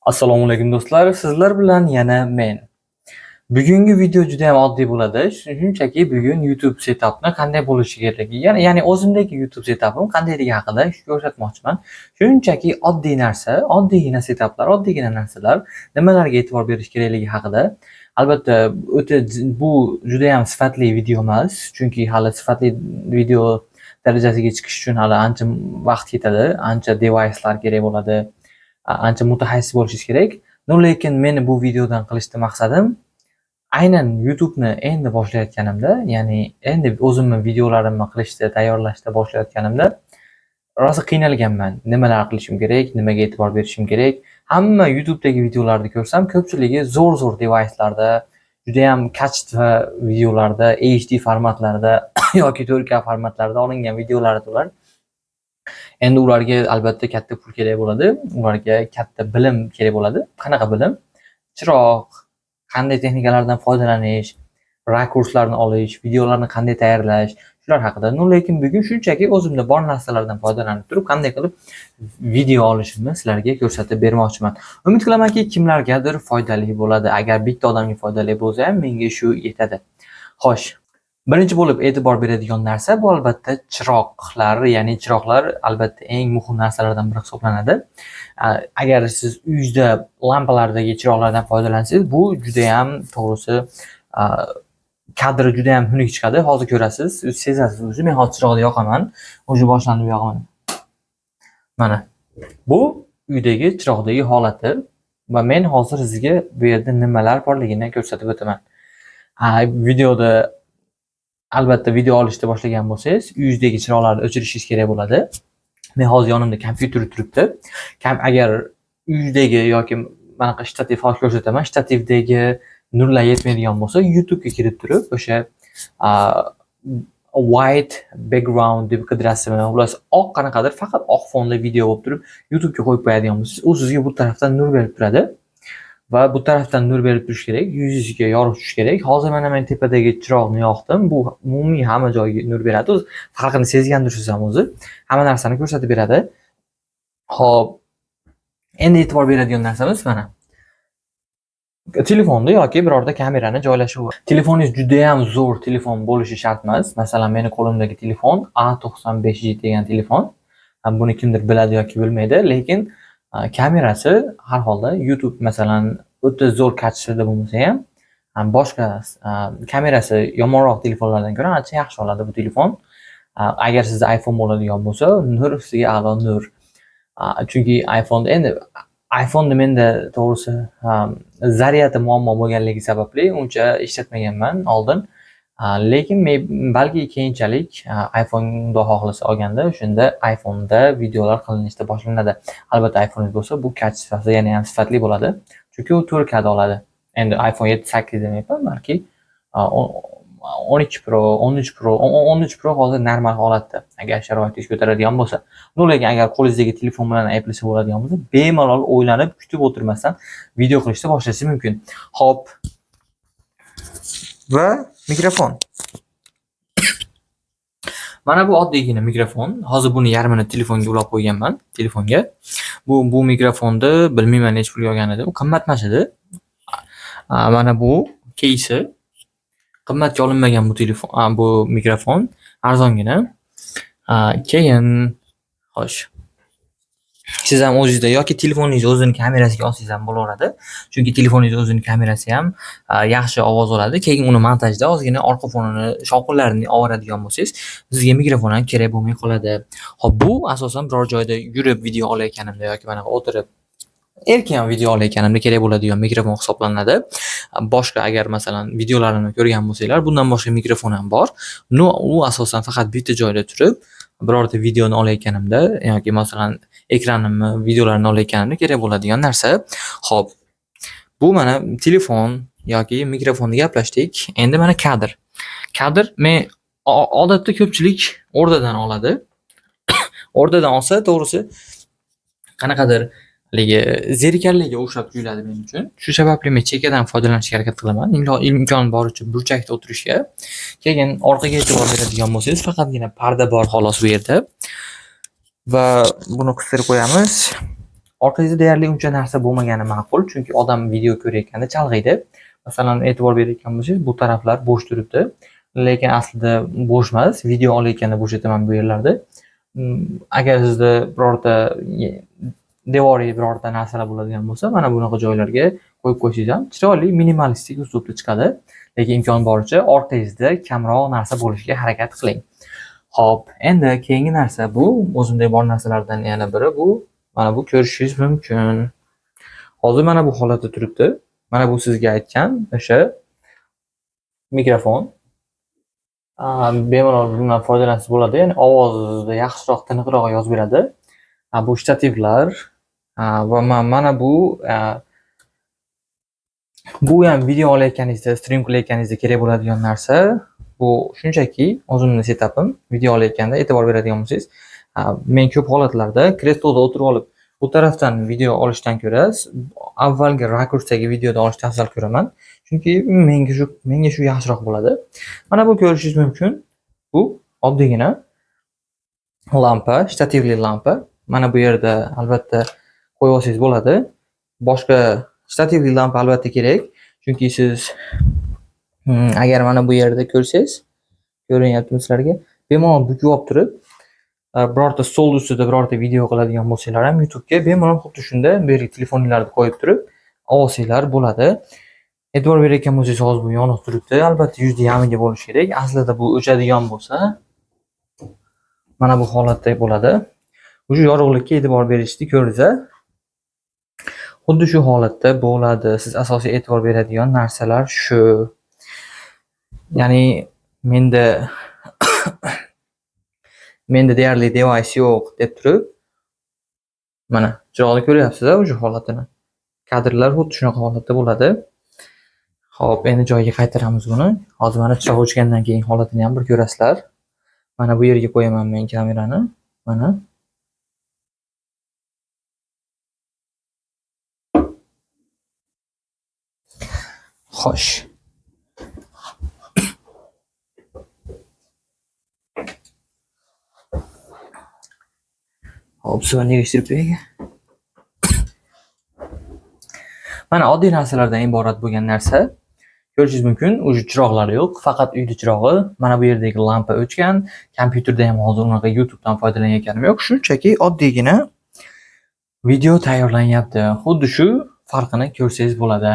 Assalomu alaykum do'stlar, sizlar bilan yana men. Bugungi video juda ham oddiy bo'ladi. Shunchaki bugun YouTube setupni qanday bo'lishi kerakligi, ya'ni o'zimdagi YouTube setupim qandayligi haqida ko'rsatmoqchiman. Shunchaki oddiy narsa, oddiygina setuplar, oddiygina narsalar, nimalarga e'tibor berish kerakligi haqida. Albatta, o'ta bu juda ham sifatli video emas, chunki hali sifatli video darajasiga chiqish uchun hali ancha vaqt ketadi, ancha devicelar kerak bo'ladi. Ancha mutaxassis bo'lishingiz kerak. No, lekin meni bu videodan qilishda maqsadim aynan YouTube'ni endi boshlayotganimda, ya'ni endi o'zimni videolarimni qilishda, tayyorlashda boshlayotganimda rosa qiynalganman. Nimalar qilishim kerak, nimaga e'tibor berishim kerak. Hamma YouTube'dagi videolarni ko'rsam, ko'pchiligi zo'r-zo'r devicelarda, juda ham качество videolarda, HD formatlarda yoki 4K formatlarda olingan videolar ular. Endi ularga albatta katta pul kerak bo'ladi. Ularga katta bilim kerak bo'ladi. Qanaqa bilim? Chiroq, qanday texnikalardan foydalanish, rakurslarni olish, videolarni qanday tayyorlash, shular haqida. No, lekin bugun shunchaki o'zimda bor narsalardan foydalanib turib, qanday qilib video olishimni sizlarga ko'rsatib bermoqchiman. Umid qilamanki, kimlargadir foydali bo'ladi. Agar bitta odamga foydali bo'lsa ham, menga shu yetadi. Xo'sh, birinchi bo'lib e'tibor beradigan narsa bu albatta chiroqlar, ya'ni chiroqlar albatta eng muhim narsalardan biri hisoblanadi. Agar siz uyingizda lampalardagi chiroqlardan foydalansangiz, bu juda ham to'g'risi kadri juda ham xunuk chiqadi. Hozir ko'rasiz, sezasiz o'zi. Men hozir chiroqni yoqaman. O'zi boshlandi bu yog'i. Mana. Bu uydagi chiroqdagi holati va men hozir sizga bu yerda nimalar borligini ko'rsatib o'taman. Videoda albatta video olishni boshlagan bo'lsangiz, uyingizdagi chiroqlarni o'chirishingiz kerak bo'ladi. Men hozir yonimda kompyuter turibdi. Agar uydagi yoki manaqa shtativ hozir ko'rsataman. Shtativdagi nurlar yetmaydigan bo'lsa, YouTube'ga kirib turib, o'sha white background deb qidirasizmi? Xullas, oq qanaqadir faqat oq fonda video bo'lib turib, YouTube'ga qo'yib qo'yadigan bo'lsangiz, u sizga bu tarafdan nur berib turadi. Va bu tarafdan nur berib turishi kerak, yuzingizga yorug' tushishi kerak. Hozir mana men tepadagi chiroqni yoqdim. Bu umumiy hamma joyga nur beradi. O'zi farqini sezgandirsiz ham o'zi. Hamma narsani ko'rsatib beradi. Xo'p. Endi e'tibor beradigan narsamiz mana. Telefonda yoki birorta kamerani joylashuvi. Telefoningiz juda ham zo'r telefon bo'lishi shart emas. Masalan, meni qo'limdagi telefon A95G degan telefon. Buni kimdir biladi yoki bilmaydi, lekin kamerasi har holda YouTube masalan o'ta zo'r качество da bo'lmasa ham, boshqa kamerasi yomonroq telefonlardan ko'ra ancha yaxshi oladi bu telefon. Agar sizda iPhone bo'ladigan bo'lsa, nur ustiga a'lo nur. Chunki iPhone'da endi iPhone'da menda to'g'risi zaryadi muammo bo'lganligi sababli uncha ishlatmaganman oldin. Lekin men balki keyinchalik iPhone xudo xohlasa olganda o'shanda iPhone'da videolar qilinishda boshlanadi. Albatta iPhone'ingiz bo'lsa, bu качество si yana ham sifatli bo'ladi. Chunki u 4K da oladi. Endi iPhone 7, 8 demayapman, balki 12 Pro, 13 Pro, 13 Pro hozir normal holatda, agar sharoitingiz ko'taradigan bo'lsa. No, lekin agar qo'lingizdagi telefon bilan eplasa bo'ladigan bo'lsa, bemalol o'ylanib, kutib o'tirmasdan video qilishni boshlashingiz mumkin. Xo'p. Va mikrofon. Mana bu oddiygina mikrofon. Hozir buni yarmini telefonga ulab qo'yganman, telefonga. Bu mikrofonni bilmayman necha pulga olgan edim. U qimmat emas edi. Mana bu кейsi. Qimmatga olinmagan bu telefon, bu mikrofon arzongina. Keyin xo'sh. Siz ham o'zingizda yoki telefoningizni o'zini kamerasiga olsangiz ham bo'laveradi. Chunki telefoningiz o'zini kamerasi ham yaxshi ovoz oladi. Keyin uni montajda ozgina orqa fonini, shovqinlarini oladigan bo'lsangiz, sizga mikrofon ham kerak bo'lmay qoladi. Xo'p, bu asosan biror joyda yurib video olayotganimda yoki mana o'tirib erkin video olayotganimda kerak bo'ladigan mikrofon hisoblanadi. Boshqa agar masalan videolarimni ko'rgan bo'lsanglar, bundan boshqa mikrofon ham bor. Но, u asosan faqat bitta joyda turib, birorta videoni olayotganimda yoki masalan ekranimni videolarini olayotganimda kerak bo'ladigan narsa. Xo'p, bu mana telefon yoki mikrofonni gaplashdik. Endi mana kadr. Kadr men odatda ko'pchilik o'rtadan oladi. O'rtadan olsa, to'g'risi qanaqadir haligi zerikarliga o'xshab tuyuladi men uchun. Shu sababli men chekkadan foydalanishga harakat qilaman. Imkon boricha burchakda o'tirishga. Keyin orqaga e'tibor beradigan bo'lsangiz, faqatgina parda bor xolos bu yerda. Va buni qistirib qo'yamiz. Orqangizda deyarli uncha narsa bo'lmagani ma'qul, chunki odam video ko'rayotganda chalg'iydi. Masalan, e'tibor berayotgan bo'lsangiz, bu taraflar bo'sh turibdi. Lekin aslida bo'sh emas, video olayotganda bo'shataman bu yerlarda. Agar sizda birorta devoriy birorta narsalar bo'ladigan bo'lsa, mana bunaqa joylarga qo'yib qo'ysangiz ham chiroyli minimalistik uslubda chiqadi. Lekin imkon boricha orqangizda kamroq narsa bo'lishiga harakat qiling. Xo'p, endi keyingi narsa bu o'zimda bor narsalardan yana biri bu. Mana bu ko'rishingiz mumkin. Hozir mana bu holatda turibdi. Mana bu sizga aytgan o'sha mikrofon. Bemalol bundan foydalansangiz bo'ladi. Ya'ni ovozingizni yaxshiroq, tiniqroq yozib beradi. Bu shtativlar va mana bu bu ham video olayotganingizda, stream qilayotganingizda kerak bo'ladigan narsa. Bu shunchaki o'zimning setupim. Video olayotganda e'tibor beradigan bo'lsangiz, men ko'p holatlarda kresloda o'tirib olib, bu tarafdan video olishdan ko'ra avvalgi rakursdagi videoda olishni afzal ko'raman. Chunki menga shu yaxshiroq bo'ladi. Mana bu ko'rishingiz mumkin. Bu oddiygina lampa, shtativli lampa. Mana bu yerda albatta qo'yib olsangiz bo'ladi. Boshqa shtativli lampa albatta kerak. Chunki siz agar mana bu yerda ko'rsangiz, ko'rinyaptimi sizlarga? Bemalol bukib olib turib, birorta stol ustida birorta video qiladigan bo'lsanglar ham YouTube'ga bemalol xuddi shunda bu yerga telefoninglarni qo'yib turib olsanglar bo'ladi. E'tibor berayotgan bo'lsangiz, hozir bu yoniq turibdi. Albatta 100.5 ga bo'lishi kerak. Aslida bu o'chadigan bo'lsa, mana bu holatda bo'ladi. O'sha yorug'likka e'tibor berishni ko'rsa, xuddi shu holatda bo'ladi. Siz asosiy e'tibor beradigan narsalar shu. Ya'ni menda deyarli device yo'q deb turib, mana chiroqni ko'ryapsiz-a o'sha holatini. Kadrlar xuddi shunaqa holatda bo'ladi. Xo'p, endi joyiga qaytaramiz buni. Hozir mana chiroq o'chgandan keyin holatini ham bir ko'rasizlar. Mana bu yerga qo'yaman men kamerani. Mana. Xo'sh. Hop, suvni yig'ishtirib qo'yaylik. Mana oddiy narsalardan iborat bo'lgan narsa. Ko'rishingiz mumkin, o'sha chiroqlar yo'q, faqat uyda chirog'i. Mana bu yerdagi lampa o'chgan. Kompyuterda ham hozir unaqa YouTube'dan foydalanayotganim yo'q. Shunchaki oddiygina video tayyorlanyapti. Xuddi shu farqini ko'rsangiz bo'ladi.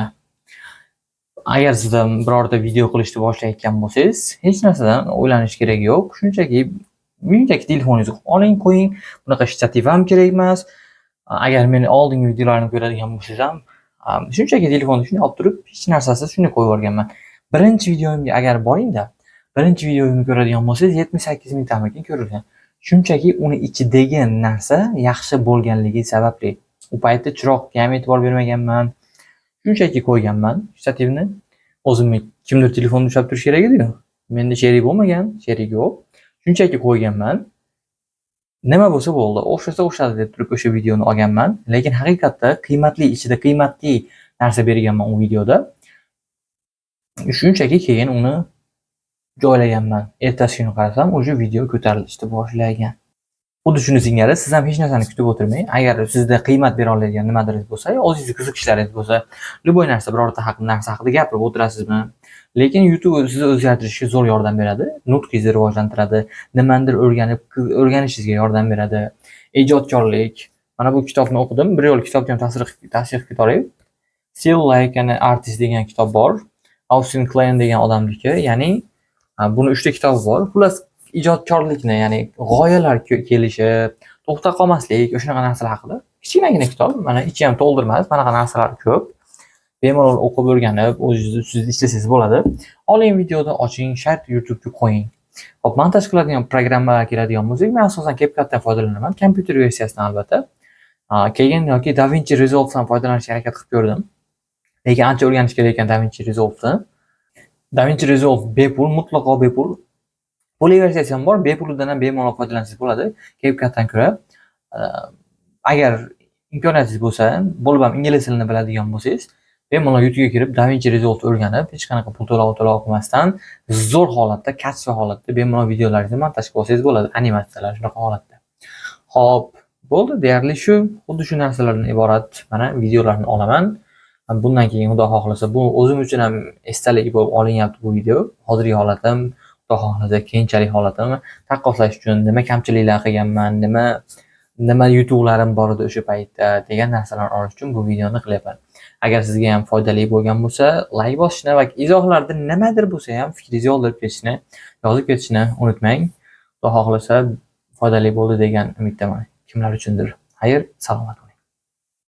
Agar sizda birorta video qilishni boshlayotgan bo'lsangiz, hech narsadan o'ylanish kerak yo'q. Shunchaki telefoningizni oling, qo'ying. Bunaqa shtativ ham kerak emas. Agar meni oldingi videolarimni ko'radigan bo'lsangiz ham, shunchaki telefonni shunday olib turib, hech narsasiz shunday qo'yib yuborganman. Birinchi videomga agar boringda, birinchi videomni ko'radigan bo'lsangiz, 78 mingtamikin ko'rilgan. Shunchaki uni ichidagi narsa yaxshi bo'lganligi sababli. U paytda chiroqga ham e'tibor bermaganman. Shunchaki qo'yganman shtativni. O'zimni kimdir telefonni ushlab turish kerak edi-ku. Menda sherik bo'lmagan, sherik yo'q. Shunchaki qo'yganman. Nima bo'lsa bo'ldi, o'xshasa o'xshadi deb turib o'sha videoni olganman. Lekin haqiqatda qiymatli, ichida qiymatli narsa berganman u videoda. Shunchaki keyin uni joylaganman. Ertasi kuni qarasam, o'sha video ko'tarilishni boshlagan. Xuddi shuni singari siz ham hech narsani kutib o'tirmang. Agar sizda qiymat bera oladigan nimadir bo'lsa, o'zingizni qiziqishlaringiz bo'lsa, любой narsa, birorta narsa haqida gapirib o'tirasizmi? Lekin YouTube sizni o'zgartirishga zo'r yordam beradi. Nutqingizni rivojlantiradi, nimanidir o'rganishingizga yordam beradi. Ijodkorlik. Mana bu kitobni o'qidim. Bir yo'l kitobga ham ta'sir qilib ketoray. Still Like an Artist degan kitob bor. Austin Kleon degan odamniki, ya'ni buni 3 ta kitobi bor. Xullas, ijodkorlikni, ya'ni g'oyalar kelishi, to'xtab qolmaslik, o'shanaqa narsalar haqida kichkinagina kitob. Mana ichi ham to'ldirmas, manaqa narsalar ko'p. Bemalol o'qib o'rganib, o'zingizni ustida ishlasangiz bo'ladi. Oling videoni, oching, shart YouTube'ga qo'ying. Xo'p, montaj qiladigan programmalar keladigan bo'lsak, men asosan CapCut'dan foydalanaman, kompyuter versiyasidan albatta. Keyin yoki DaVinci Resolve'dan foydalanishga harakat qilib ko'rdim. Lekin ancha o'rganish kerak ekan DaVinci Resolve'ni. DaVinci Resolve bepul, mutlaqo bepul. Pulli versiyasi ham bor, bepulidan ham bemalol foydalansangiz bo'ladi. CapCut'dan ko'ra, agar imkoniyatingiz bo'lsa, bo'lib ham ingliz tilini biladigan bo'lsangiz, bemalol YouTube'ga kirib DaVinci Resolve o'rganib, hech qanaqa pul to'lov qilmasdan zo'r holatda, качество holatda bemalol videolaringizni montaj qilib olsangiz bo'ladi, animatsiyalar shunaqa holatda. Xo'p, Bo'ldi, deyarli shu, xuddi shu narsalardan iborat. Mana videolarni olaman. Bundan keyin, Xudo xohlasa, bu o'zim uchun ham esdalik bo'lib olinyapti bu video. Hozirgi holatim, Xudo xohlasa, keyinchalik holatimni taqqoslash uchun nima kamchiliklar qilganman, nima nima yutuqlarim bor edi o'sha paytda degan narsalarni olish uchun bu videoni qilyapman. Agar sizga ham foydali bo'lgan bo'lsa, layk bosishni va izohlarda nimadir bo'lsa ham fikringizni yozib ketishni, yozib ketishni unutmang. Xudo xohlasa, foydali bo'ldi degan umiddaman. Kimlar uchundir. Xayr, salomat bo'ling.